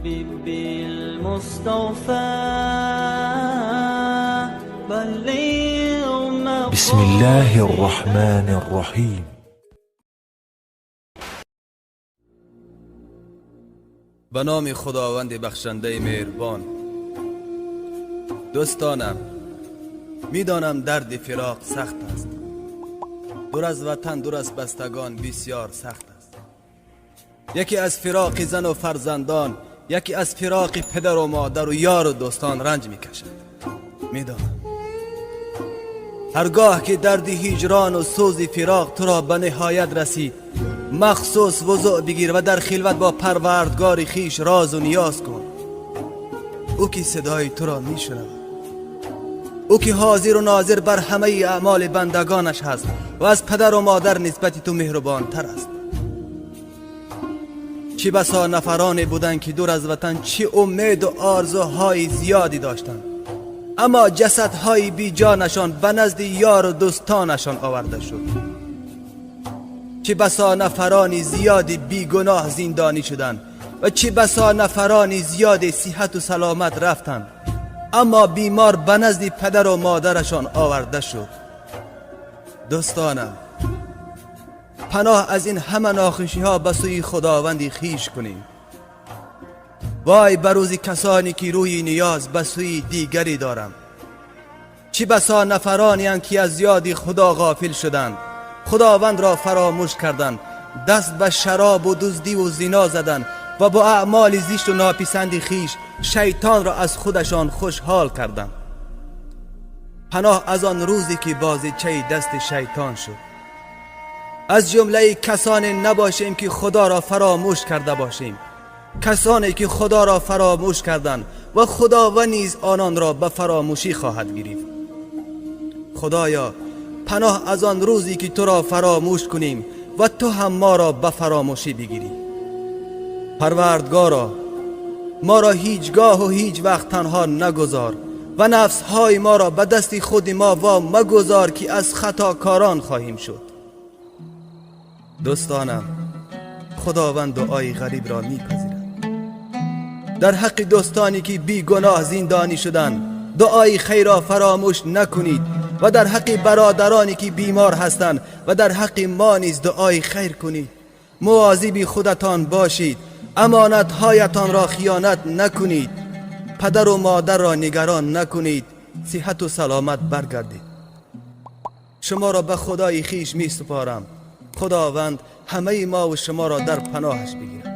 بالمصطفى بلغ. بسم الله الرحمن الرحيم. به نام خداوند بخشنده مهربان. دوستانم، میدانم درد فراق سخت است. دور از وطن، دور از بستگان بسیار سخت است. یکی از فراق زن و فرزندان، یکی از فراق پدر و مادر و یار و دوستان رنج میکشد. میدانم هرگاه که درد هجران و سوز فراق تو را به نهایت رسید، مخصوص وضوع بگیر و در خلوت با پروردگار خویش راز و نیاز کن. او که صدای تو را میشنود، او که حاضر و ناظر بر همه اعمال بندگانش هست و از پدر و مادر نسبت تو مهربان تر است. چی بسا نفرانی بودند که دور از وطن چی امید و آرزوهای زیادی داشتند، اما جسدهای بی جانشان به نزد یار و دوستانشان آورده شد. چی بسا نفرانی زیادی بی گناه زندانی شدند و چی بسا نفرانی زیادی صحت و سلامت رفتند، اما بیمار به نزد پدر و مادرشان آورده شد. دوستانم، پناه از این همه ناخوشی ها به سوی خداوند خویش کنیم. وای بر روز کسانی که روی نیاز به سوی دیگری دارند. چی بسا نفرانی اند که از یاد خدا غافل شدند، خداوند را فراموش کردند، دست به شراب و دزدی و زنا زدند و با اعمال زشت و ناپسند خویش شیطان را از خودشان خوشحال کردند. پناه از آن روزی که بازیچه دست شیطان شد. از جمله کسانی نباشیم که خدا را فراموش کرده باشیم، کسانی که خدا را فراموش کردند و خداوند نیز آنان را به فراموشی خواهد گرفت. خدایا، پناه از آن روزی که تو را فراموش کنیم و تو هم ما را به فراموشی بگیری. پروردگارا، ما را هیچگاه و هیچ وقت تنها نگذار و نفس های ما را به دست خود ما وا مگذار که از خطاکاران خواهیم شد. دوستانم، خداوند دعای غریب را میپذیرد. در حق دوستانی که بی گناه زندانی شدند دعای خیر را فراموش نکنید و در حق برادرانی که بیمار هستند و در حق ما نیز دعای خیر کنید. مواظب خودتان باشید، امانت هایتان را خیانت نکنید، پدر و مادر را نگران نکنید. صحت و سلامت برگردید. شما را به خدای خویش می سپارم. خداوند همه ما و شما را در پناهش بگیرد.